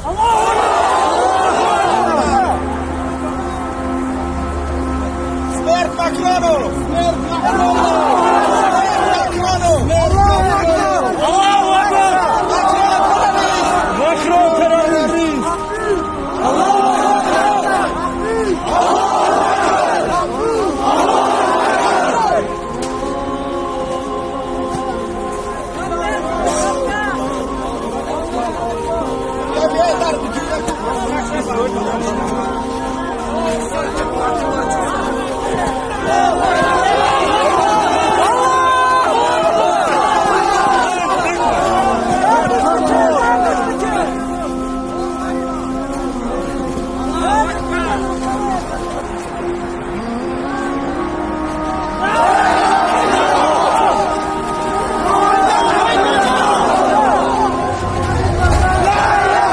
Смерть Макрону! Смерть Макрону! Смерть Макрону! Аллаху Акбар! Макрон террорист! Макрон террорист! Аллаху